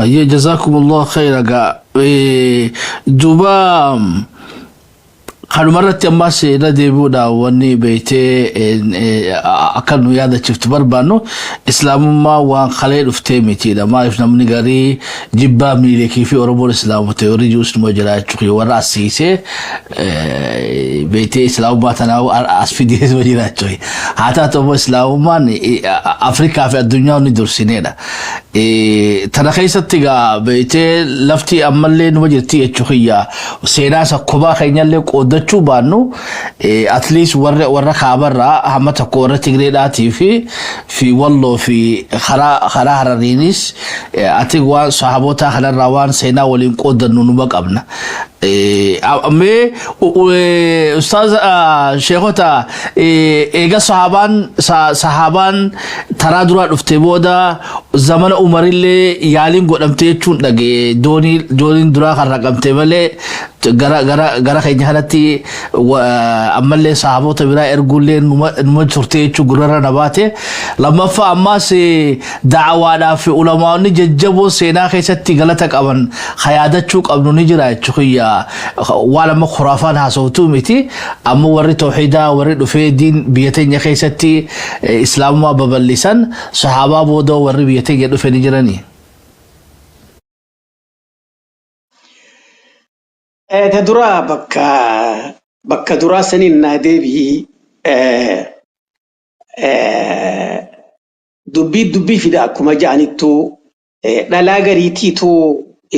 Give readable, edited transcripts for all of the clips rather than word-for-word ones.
Ayyee jazaakumullahu khayra gaa duuba kanumarratti ammas irra deebi'uudhaan wanni beektee akka nu yaadachiiftu barbaannu islaamummaa waan kalee dhuftee mitiidha. Maaliif namni garii jibbaa Minilikii fi Oromoon islaamota warri jiruus numa jira jechuudha. Warra as siisee beektee islaamummaa tanaa as fidee numa jira jechuudha. Haa taatu ammoo islaamummaan Afrikaa fi addunyaa ni dursineedha. Tana keessatti egaa beektee lafti ammallee numa jirti jechuu kiyya seenaa isa kophaa keenyallee qooddachuu baannu at least warra warra kaabarraa hamma tokko warra Tigreedhaatii fi Walloo fi karaa karaa Harariinis ati waan sahabotaa kanarraa waan seenaa waliin qooddannu numa qabna. Mee ustaaz sheekota eega sahabaan sahabaan taraa duraa dhufte booda zamana umarillee yaaliin godhamte jechuun dhage doonii dooniin duraa kan raqamte malee gara gara gara keenya kanatti ammallee sahaboota biraa erguullee numa turte jechuun gurrarra na baate lammaffaa ammaas da'awaadhaaf ulamaa'onni jajjaboo seenaa keessatti galata qaban ka yaadachuu qabnu ni jira jechuu kiyya waan amma khuraafaan haasoftuu miti amma warri tawhiidaa warri dhufee diin biyya teenya keessatti islaamummaa babal'isan sahaabaa booda warri biyya teenya dhufe ni jiranii. Ta duraa bakka duraa saniin naa deebi'i. Dubbii dubbii fida akkuma ja'anittuu dhalaa gariitiitu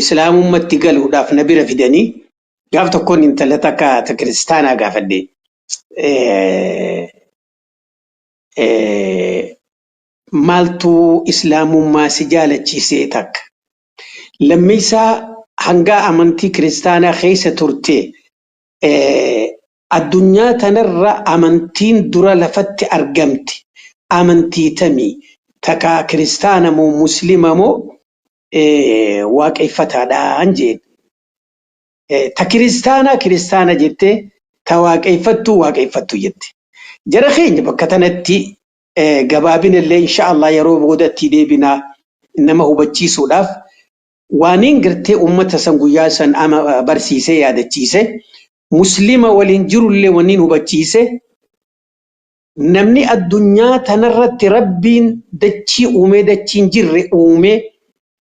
islaamummatti galuudhaaf na bira fidanii gaaf tokkoon intala takka ta kiristaanaa gaafadhe. Maaltu islaamummaa si jaalachiisee takka. Lammeessaa hangaa amantii kiristaanaa keessa turte Addunyaa tanarra amantiin dura lafatti argamte amantii tami? Takaa kiristaana moo muslima moo waaqeeffataadhaan jeen. Ta kiristaanaa kiristaana jette, ta waaqeeffattuu waaqeeffattu jette. Jara keenya bakka tanatti gabaabinallee insha Allah yeroo boodatti deebinaa nama hubachiisuudhaaf Waaniin gartee ummata san guyyaa san ama barsiisee yaadachiise, muslima waliin jirullee wanniin hubachiise, namni addunyaa tanarratti Rabbiin dachii uumee dachiin jirre uumee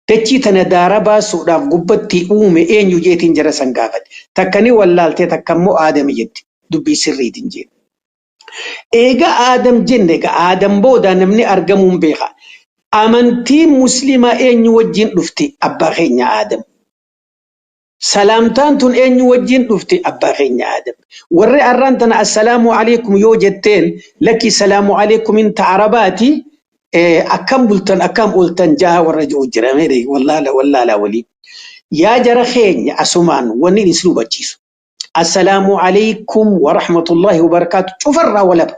dachii tana daara baasuudhaaf gubbatti uume eenyu jeetiin jara san gaafate. Takka ni wallaalte takka immoo Aadami jette. Dubbii sirriitiin jeen. Eega Aadam jenne egaa Aadam booda namni argamuun beeka. Amantiin musliimaa eenyu wajjin dhufte abbaa keenya Aadam. Salaamtaan tun eenyu wajjin dhufte abbaa keenya Aadam. Warri arraan tana assalaamu alaikum yoo jetteen lakki salaamu alaikumin ta Arabaati akkam bultan akkam ooltan jaha warra ji'u jira wallaala wallaala waliin. Yaa jara keenya asumaan wanni isin hubachiisu. Assalaamu alaikum wa rahmatullahi wa barakaatu cufarraa walaba.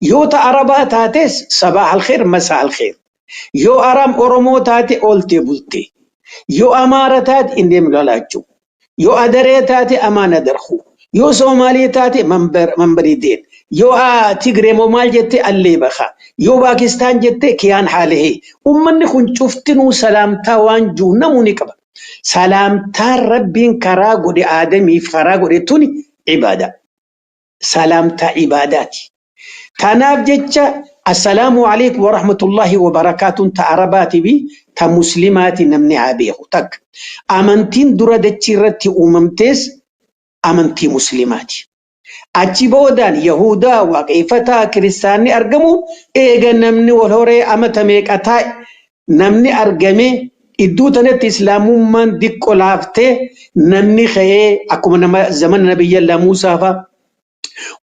Yoo ta Arabaa taates sabaa alkheer masaa alkheer. Yoo Araam Oromoo taate ooltee bulte. Yoo Amaara taate indeem lalaachuu. Yoo Adaree taate amaana darkuu. Yoo Soomaalee taate manbarideen. Yoo Tigree moo maal jette allee bakaa. Yoo Paakistaan jette kiyaan haalehee. Ummanni kun cuftinuu salaamtaa waan jiru namuu ni qaba. Salaamtaan Rabbiin karaa godhe Aadamiif karaa godhe tuni ibaadaa. Salaamtaa ibaadaati. Tanaaf jecha assalaamu alaikum warahmatullahi wabarakaatuun ta Arabaati fi ta Muslimaati namni haa beeku takka. Amantiin dura dachii irratti uumamtees amantii Muslimaati. Achi boodaan Yahudaa, Waaqeeffataa, Kiristaanni argamuun eega namni wal horee amata meeqa taa'e namni argamee idduu tanatti Islaamummaan diqqo laaftee namni ka'ee akkuma nama zamana Nabiyyallaa Muusaa fa'a,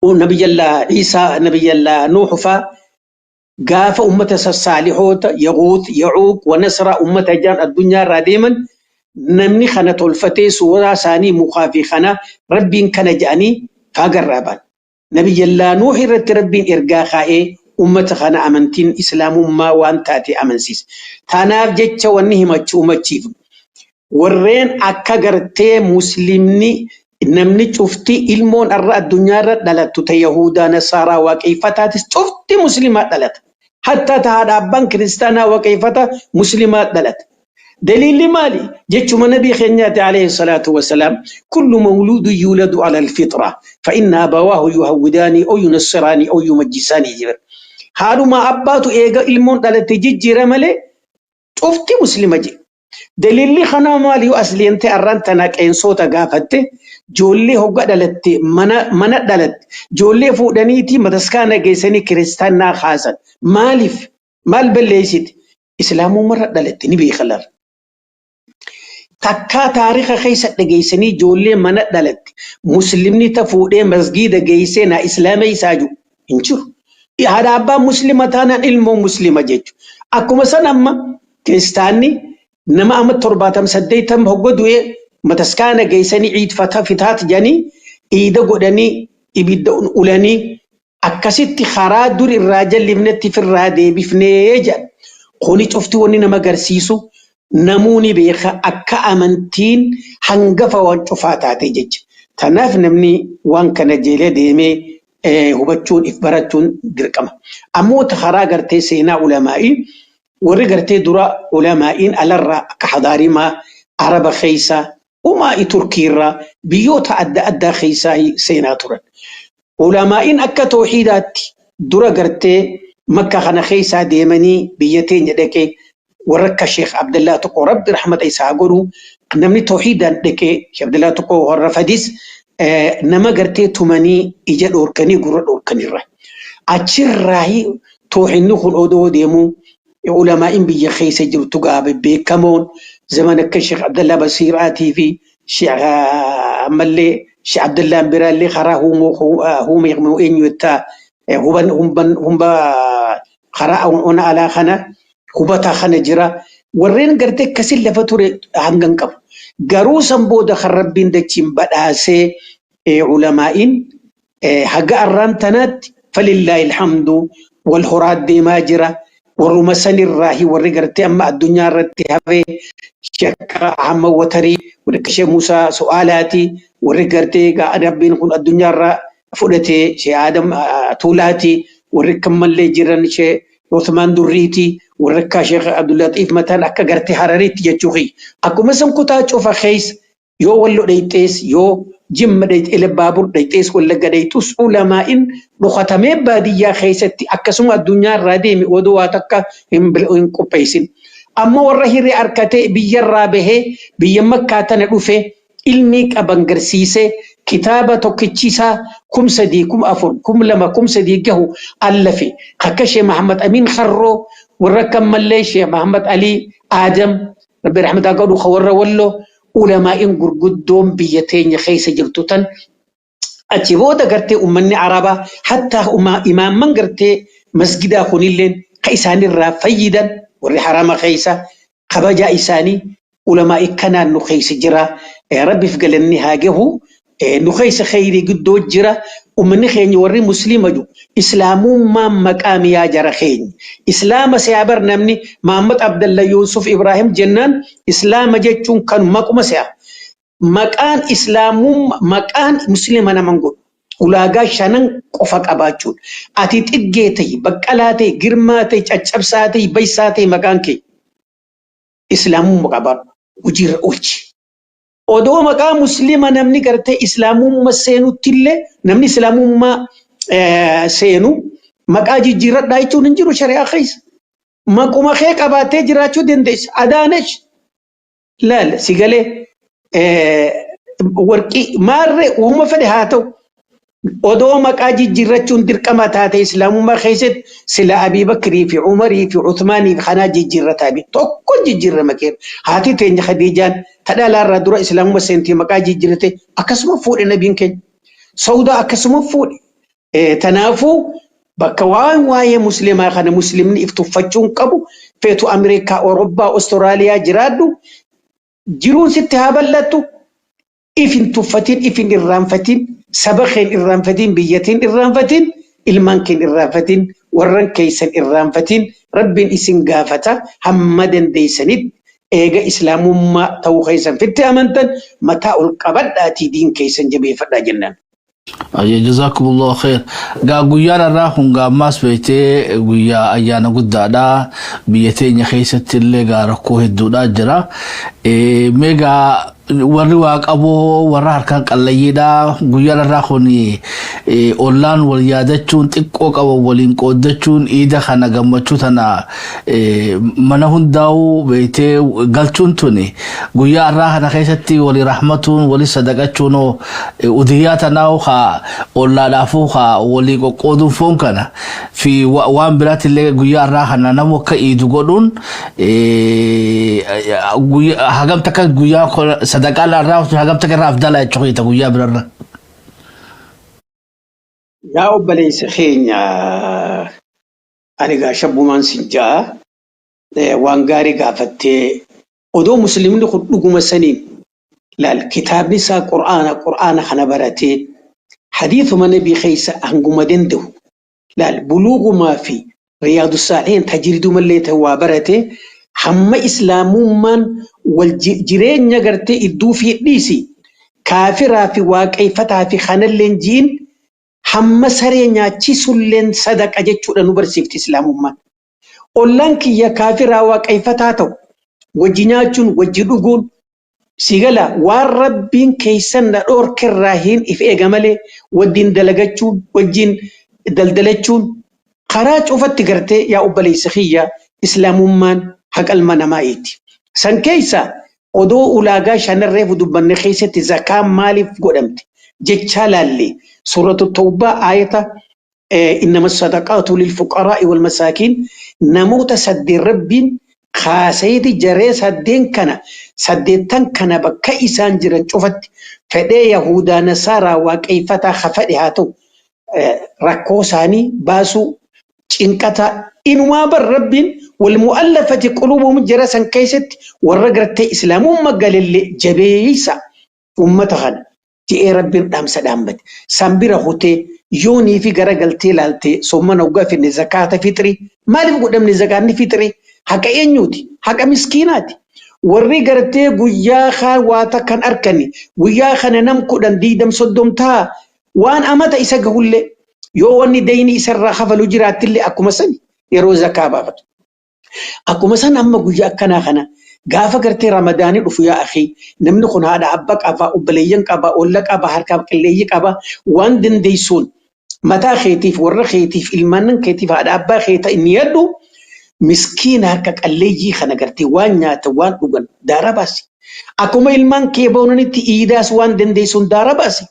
Nabiyyallaa Iisaa, Nabiyyallaa Nuuh fa'a gaafa ummata sassaalihoota Yaguut, Yacuuq, wa Nasraa ummata jaan addunyaa irraa deeman namni kana tolfatee suuraa isaanii mukaa fi kana Rabbiin kana jedhanii faagarraa ba'an. Nabiyyallaa Nuuh irratti Rabbiin ergaa kaa'ee ummata kana amantiin Islaamummaa waan taate amansiise. Tanaaf jecha wanni himachuu humachiifnu Warreen akka gartee muslimni namni cufti ilmoon arra addunyaa irra dhalattu ta yahuudaa nasaaraa waaqeeffataatis cufti muslimaa dhalata. Hattaa ta haadha abbaan kiristaanaa waaqeeffata muslimaa dhalata. Daliilli maali? Jechuma nabii keenyaati alayhi salaatu wasalaam kullu mawluudu yuuladu ala alfitra fa inna abawaahu yuhawwidaanii aw yunassiraanii aw yumajjisaanii jira. Haadhuma abbaatu eega ilmoon dhalatte jijjiira malee cufti muslima jedhe. Daliilli kanaa maali yoo asliin ta'e arraan tana qeensoota gaafatte ijoollee hogga dhalatte mana dhalatte ijoollee fuudhaniitii mataskaana geessanii kiristaanaa kaasan. Maaliif? Maal balleessite? Islaamummarra dhalatte ni beekalar. Takkaa taariika keessa dhageessanii ijoollee mana dhalatte muslimni ta fuudhee masgiida geessee naa islaama isaa jiru hin jiru. Haadha abbaa muslima taanaan ilmoo muslima jechuudha. Akkuma san amma kiristaanni nama amma 78 hogga du'ee mataskaana geessanii ciid fitaat jedhanii iida godhanii ibidda ulanii akkasitti karaa dur irraa jallifnetti firraa deebifnee jedha. Kuni cufti wanni nama agarsiisu namuuni beeka akka amantiin hangafa waan cufaa taate jecha. Tanaaf namni waan kana jeelee deemee hubachuun if barachuun dirqama. Ammoo karaa gartee seenaa ulamaa'ii warri gartee dura ulamaa'iin alarraa akka hadaarimaa Araba keessaa umaa'ii Turkiirraa biyyoota adda addaa keessaa seenaa turan. Ulamaa'iin akka toohiidaatti dura gartee makka kana keessaa deemanii biyya teenya dhaqee warra akka Sheekh Abdallaa tokko rabbi rahmata isaa godhu namni toohiidaan dhaqee Sheekh Abdallaa tokko warra fadis nama gartee tumanii ija dhoorkanii gurra dhoorkanirra. Achirraayi toohinni kun odoo deemuu ulamaa'iin biyya keessa jirtu gaafa beekamoon zaman akka Sheekh Abdallaa Basiiraatii fi Sheekh ammallee Sheekh Abdallaan biraallee karaa huumee eenyu jettaa huban humba karaa ona alaa kana hubataa kana jira. Warreen gartee akkasiin lafa ture hangan qabu. Garuu san booda kan rabbiin dachiin badhaasee ulamaa'iin haga arraan tanaatti falillaahi alhamdu wal horaa deemaa jira. Warruma sanirraahi warri gartee amma addunyaa irratti hafee shakka hamma watarii warri akka Sheekh Musaa Su'aalaati warri gartee rabbiin kun addunyaa irraa fudhatee Sheekh Adam Tuulaati warri akkamallee jiran Sheekh Uthmaan Durriiti warri akka Sheekh Abdullatiif Mataan akka gartee Harariitti jechuu kiyya. Akkuma san kutaa cufa keessa yoo wallo dhayxees yoo jimma dhayxee Ilbaabur dhayxees Wallagga dhayxus ulamaa'in dhokatamee baadiyyaa keessatti akkasuma addunyaa irraa deeme odoo waa takka hin qopheessin. Ammoo warra hiree harkatee biyyarraa bahee biyya makkaa tana dhufe ilmii qaban garsiisee kitaaba tokkichisaa 3000 4000 2000 3000 gahu allafe akka Sheekh Mahammad Amin Kharroo warra akkamallee Sheekh Mahammad Ali Aadam rabbi rahmataa godhu warra walloo ulamaa'in gurguddoon biyya teenya keessa jirtu tan achi booda gartee uummanni Arabaa hattaa imaamman gartee masgidaa kunilleen ka isaanirraa fayyidan warri harama keessa kabajaa isaanii ulamaa'i kanaan nu keessa jira. Rabbiif galanni haa gahu. Nu keessa kheyrii guddoo jira. Uummanni keenya warri musliima jiru islaamummaan maqaa miyaa jara keenya. Islaama si'a bar namni Mahammad Abdalla Yuusuf Ibrahim jennaan islaama jechuun kan maquma si'a. Maqaan islaamummaa maqaan musliima naman godhu. Ulaagaa shanan qofa qabaachuudha. Ati xiggee ta'i, baqqalaa ta'i, girmaa ta'i, caccabsaa ta'i, baysaa ta'i maqaan kee. Islaamummaa qabaadhu. Hojiirra oolchi. Odoo maqaa musliima namni gartee islaamummaa seenutti illee namni islaamummaa seenu maqaa jijjiirradhaa jechuun hin jiru shari'aa keessa. Maquma kee qabaattee jiraachuu dandeessa. Adaanesh laal si galee warqii maarree uuma fedhe haa ta'u. Odoo maqaa jijjiirrachuun dirqama taate islaamummaa keessatti sila Abii Bakrii fi Umarii fi Uthmaanii fi kanaa jijjiirrataa bi tokko jijjiirrama keenya. Haati teenya Khadiijaan tadhalaarraa dura islaamummaa seentii maqaa jijjiirrate akkasuma fuudhe nabiin keenya. Saudaa akkasuma fuudhe. Tanaafuu bakka waan waa'ee musliimaa kana muslimni if tuffachuun qabu feetu Ameerikaa, Awurooppaa, Awustiraaliyaa jiraadhu jiruun sitti haa bal'attu. If hin tuffatin, if hin irraanfatin, saba keen irraanfatin, biyyatiin irraanfatin, ilmaan keen irraanfatin, warran keessan irraanfatin, rabbiin isin gaafata hamma dandeessanitti eega islaamummaa ta'uu keessan fitti amantan mataa ol qabadhaatii diin keessan jabeeffadhaa jennaan. Ayyee, jazakumullahu khair. Gaa guyyaan irraa kun gaammaas beektee guyyaa ayyaana guddaadha. Biyya teenya keessatti illee gaa rakkoo hedduudha jira. Mee gaa warri waa qaboo, warra harkaan qallayyiidha. Guyyaan irraa kun ollaan wal yaadachuun, xiqqoo qaban waliin qooddachuun, iida kana gammachuu tana mana hundaa'uu beektee galchuun tuni, guyyaa irraa kana keessatti walii rahmatuun, walii sadaqachuun, udiyyaa tanaa haa ollaadhaafuu haa walii qoqqooduun, foon kana fi waan biraatti illee guyyaa irraa kana namu akka iidu godhuun, hagam takka guyyaa sadaqaa irraa hagam takka irraa afdalaa jechuudha guyyaa birarra? Yaa obboleessa keenya, ani gaa shabbumaan sin ja'a, waan gaarii gaafattee. Odoo musliimni kun dhuguma saniin laal, kitaabni isaa Qur'aana, Qur'aana kana baratee, hadiisuma nabii keessa hanguma danda'u laal, buluugumaa fi Riyaadu Saalihiin tajriidumallee ta'e waa baratee, hamma islaamummaan wal jireenya gartee idduu fi dhiisi kaafiraa fi waaqeeffataa fi kanalleen jiin, hamma saree nyaachisulleen sadaqa jechuudha nu barsiifti islaamummaan. Ollaan kiyya kaafiraa waaqeeffataa ta'u wajji nyaachuun, wajji dhuguun, si gala, waan rabbiin keessan na dhoorkerraa hin if eega malee, wajjin dalagachuun, wajjin daldalachuun, karaa cufatti gartee, yaa obboleessa kiyya, islaamummaan haqalma namaa eeti. San keessa odoo ulaagaa shanarreef dubbanne keessatti zakaan maaliif godhamte jechaa laalle, suuratu Tawbaa aayata "إنما الصدقات للفقراء والمساكين", namoota saddeet rabbiin kaaseeti jaree saddeen kana, saddeettan kana bakka isaan jiran cufatti, fedhee Yahudaa, Nasaaraa, waaqeeffataa hafadhe haa ta'u, rakkoo isaanii baasuu cinqata inumaa bar rabbiin "والمؤلفة قلوبهم" jara san keessatti warra gartee islaamummaa galillee jabeeysa ummata kana je'ee rabbiin dhaamsa dhaammate. San bira hutee yoonii fi gara galtee laaltee, sommana hoggaa finne, zakaata fixrii maaliif godhamne? Zakaanni fixrii haqa eenyuuti? Haqa miskiinaati. Warri gartee guyyaa kaan waa takkan arkani, guyyaa kana nam 10, 20, 30 ta'a, waan amata isa gahullee yoo wanni dayni isarraa kafalu jiraattillee, akkuma sani yeroo zakaa baafatu. Akkuma san amma guyyaa akkanaa kana gaafa gartee Ramadaanii dhufu, yaa akhii, namni kun haadha abba qaba, obboleeyyan qaba, olla qaba, harkaa qilleeyyii qaba, waan dandeessuun mataa keetiif, warra keetiif, ilmaan keetiif, haadha abbaa keeta inni yaddu, miskiina harka qalleeyyii kana gartee waan nyaatan, waan dhugan daara baasi. Akkuma ilmaan kee boonanitti iidaas waan dandeessuun daara baasi.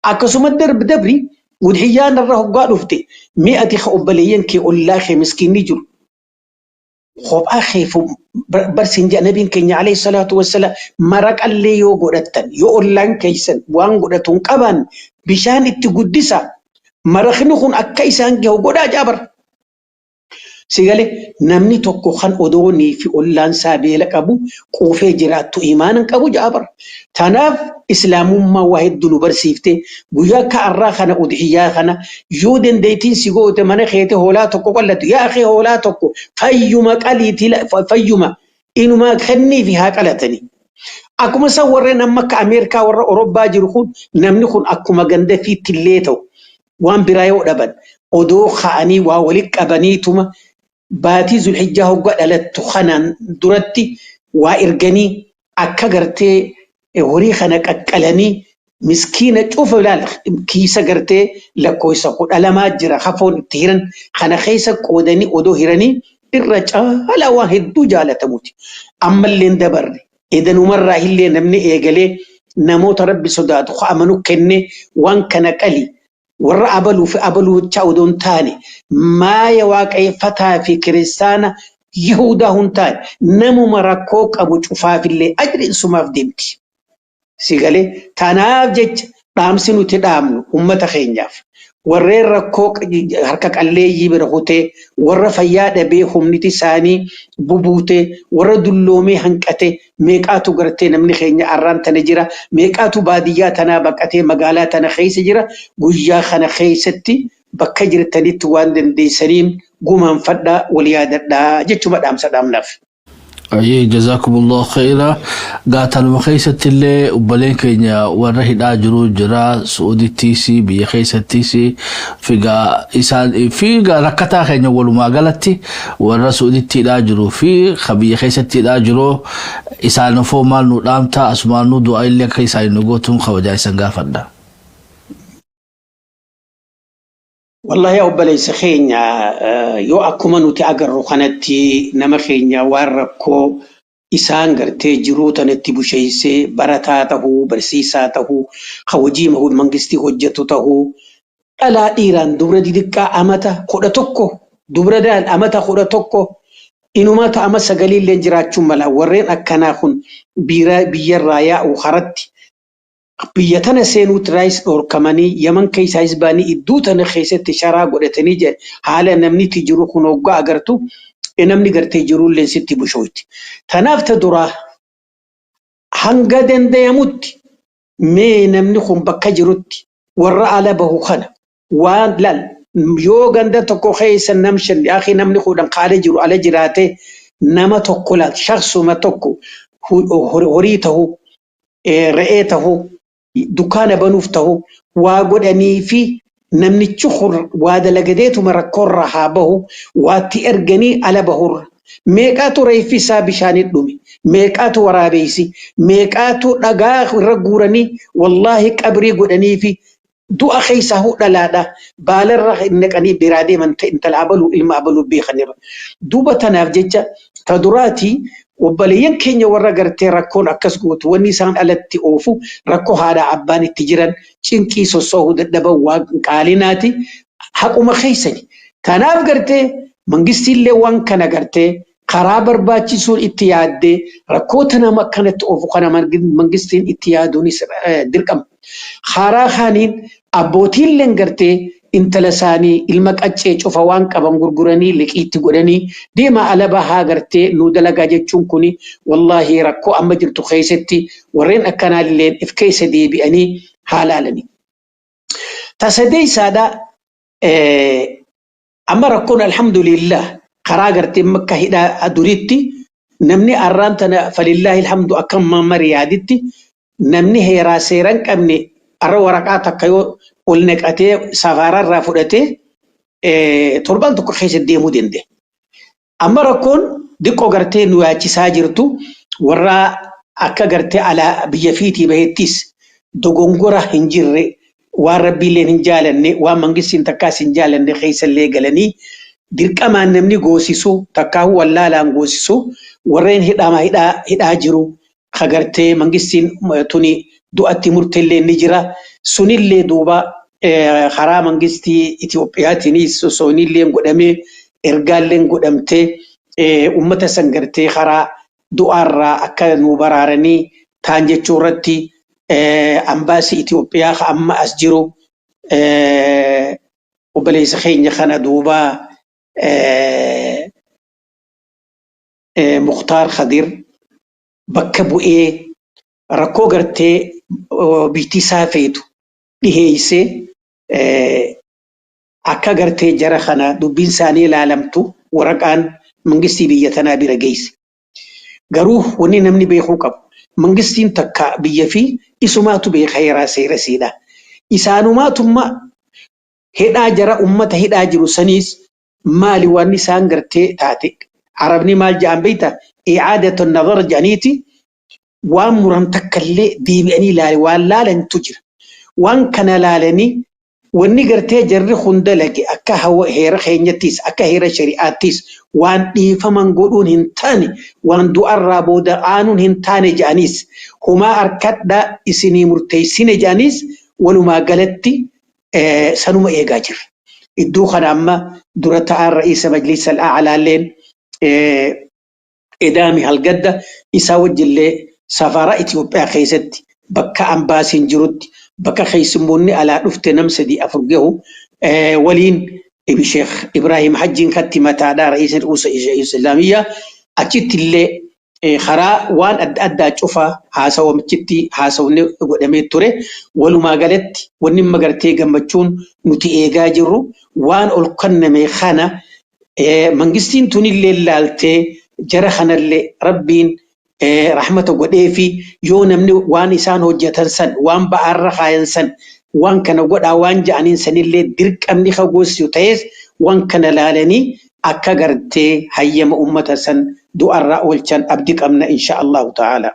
Akkasuma darbi dabri udhiyyaan irra hoggaa dhufte, mi'ati obboleeyyan kee, ollaa kee miskiinni jiru. Kophaa kee barsiin jedha nabiin keenya alayhi salaatu wassalaam, maraqallee yoo godhattan, yoo ollaan keessan waan godhatu hin qaban, bishaan itti guddisa, maraqni kun akka isaan gahu godhaa jaabar. Sigalee namni tokko kan odoonii fi ollaan isaa beela qabu quufee jiraattu imaana hin qabu jaabar. Tanaaf islaamummaa waa hedduu nu barsiifte. Guyyaa akka har'aa kana, udhiyyaa kana, yoo dandeettiin si goote mana keete hoolaa tokko qallatu, yaa akee, hoolaa tokko fayyuma qaliitii, fayyuma inumaa kennii fi haa qalatanii. Akkuma san warreen amma akka Ameerikaa, warra Orobbaa jiru kun, namni kun akkuma ganda fiitti illee ta'u, waan biraa yoo dhaban, odoo ka'anii waa walitti qabaniituma baatii Zulhijjaa hoggaa dhalattu kanaan duratti waa erganii, akka gartee horii kana qaqqalanii miskiina cufa ilaal, kiisa gartee lakkoofsa 12 jira, hafoon itti hiran kana keessa qoodanii odoo hiranii irra caalaa waan hedduu jaalatamuti. Ammallee dabarre edanumarraa illee namni eegalee namoota rabbi sodaatu amanu kennee waan kana qali, warra abaluu fi abaluu odoo hin taane, maaya waaqeffataa fi kiristaana Yihudaa hin taane, namuma rakkoo qabu cufaafillee ajri isumaaf deemti. Si galee? Tanaaf jecha dhaamsi nuti dhaamnu ummata keenyaaf, warreen rakkoo harka qalleeyyii bira kutee, warra fayyaa dhabee humniti isaanii bubuutee, warra dulloomee hanqatee, meeqaatu gartee namni keenya arraan tana jira, meeqaatu baadiyyaa tanaa baqatee magaalaa tana keessa jira, guyyaa kana keessatti bakka jirtanitti waan dandeessaniin gumaanfadhaa, wal yaadadhaa jechuma dhaamsa dhaamnaaf. Ayyee, jazakumullahu khayra. Gaatanuma keessatti illee obboleen keenya warra hidhaa jiru jira, Suudittis biyya keessattis figaa isaan fi rakkataa keenya walumaa galatti warra Suuditti hidhaa jiru fi ka biyya keessatti hidhaa jiru isaan ofoo maal nu dhaamta? Asumaan nu du'aa illee akka isaan nu gootuun kabajaa isan gaafadha. Wallahi yaa obboleessa keenya, yoo akkuma nuti agarru kanatti nama keenya waan rakkoo isaan gartee jiruu tanatti busheessee, barataa tahuu, barsiisaa tahuu, ka hojii mangistii hojjetu tahuu, dhalaa dhiiraan, dubra didiqqaa amata 11, dubra daal amata 11, inuma ta'ama sagaliillee jiraachuun mala, warreen akkanaa kun biyyarraa yaa'u haratti biyya tana seenuutti raayis dhoorkamanii, Yaman keessaayis ba'anii iddoo tana keessatti sharaa godhatanii haala namni itti jiru kun hoggaa agartu namni gartee jirullee sitti bushooyti. Tanaaf ta duraa hanga dandayamutti mee namni kun bakka jirutti warra ala bahu kana waan laal yoo ganda tokko keessa nam shan yaaqii namni 10 kaala jiru ala jiraate, nama tokko laal, shaksuma tokko horii tahuu, re'ee tahuu, dukkaana banuuf tahuu, waa godhanii fi namnichi kun waa dalagadeetuma rakkoorraa haa bahu, waatti erganii ala bahurra. Meeqaatu reeffi isaa bishaaniin dhume? Meeqaatu waraabeessi? Meeqaatu dhagaa irra guuranii wallaahi qabrii godhanii fi du'a keessaa dhalaadha. Baalarra naqanii biraa deeman, intala abaluu ilma abaluu beekanirra. Duuba tanaaf jecha ta duraatii obboleeyyan keenya warra gartee rakkoon akkas gootu, wanni isaan alatti oofu rakkoo haadha abbaan itti jiran, cinqii sossoohuu dadhaban, waan qaalinaati haquma keessani. Kanaaf gartee mangistiillee waan kana gartee karaa barbaachisuun itti yaaddee rakkoota nama akkanatti oofu kana mangistiin itti yaaduunis dirqama. Karaa kaaniin abbootiilleen gartee intala isaanii, ilma qaccee cufa waan qaban gurguranii liqiitti godhanii deema ala bahaa gartee nu dalagaa jechuun kuni wallaahi rakkoo amma jirtu keessatti warreen akkanaallee if keessa deebi'anii haa laalanii. Tasadeessaadha, amma rakkoon alhamdulillah karaa gartee makka hidhaa duriitti namni arraan tana falillaahi alhamdu akka mamma Riyaaditti namni heeraa seeran qabne arra waraqaa takka yoo ol naqatee safaararraa fudhatee torban tokko keessa deemuu danda'a. Amma rakkoon diqqoo gartee nu yaachisaa jirtu warra akka gartee alaa biyya fiitii bahettis dogongora hin jirre, waan rabbiilleen hin jaalanne, waan mangistiin takkaas hin jaalanne keessallee galanii dirqamaan namni goosisu takkaahu wallaalaan goosisu, warreen hidhama hidhaa jiru ka gartee mangistiin tuni du'atti murteellee ni jira. Sunillee duuba karaa mangistii Itoophiyaatiinis sosoonillee godhamee ergaallee godhamtee uummata san gartee karaa du'aarraa akka nu baraaranii taan jechuu irratti ambaasii Itoophiyaa amma as jiru obboleessa keenya kana duuba Muktaar Khadir bakka bu'ee rakkoo gartee biyyi isaa feetu dhiheessee akka gartee jara kana dubbiin isaanii ilaalamtu waraqaan mangistii biyya tanaa bira geesse. Garuu wanni namni beekuu qabu, mangistiin takka biyya fi isumaatu beeka heeraa seera siidha. Isaanumaatu hidhaa jara ummata hidhaa jiru saniis maali waan isaan gartee taate? Arabni maal jedhan beektaa? I'aadatu nazar jedhaniiti waan muran takka illee deebi'anii ilaali, waan laalantu jira. Waan kana laalanii wanni gartee jarri hunda lage akka heera keenyattis akka heera shari'aattis waan dhiifaman godhuun hin taane, waan du'arraa booda aanuun hin taane jedhaniis, humaa harkadhaa isinii murteessine jedhaniis, walumaa galatti sanuma eegaa jirra. Iddoo kana amma dura ta'an ra'iisa majlisa al'aalaalleen edaami halgadda isaa wajjillee safaraa Itoophiyaa keessatti bakka ambaasiin jirutti, bakka keessummoonni alaa dhufte nam sadii afur gahu waliin Sheekh Ibrahim Hajjiin katti mataadhaa ra'iisa ruusa Islaamiyyaa achitti illee karaa waan adda addaa cufa haasawamichitti haasawni godhamee ture. Walumaa galatti wanni magartee gammachuun nuti eegaa jirru waan ol kenname kana mangistiin tunillee laaltee Jara kanallee Rabbiin rahmata godhee fi yoo namni waan isaan hojjetan san, waan ba'aarra kaayan san, waan kana godhaa waan ja'aniin sanillee dirqamni hagoosisu ta'es, waan kana laalanii akka gartee hayyama ummata san du'arraa oolchan abdii qabna, insha Allahu ta'ala.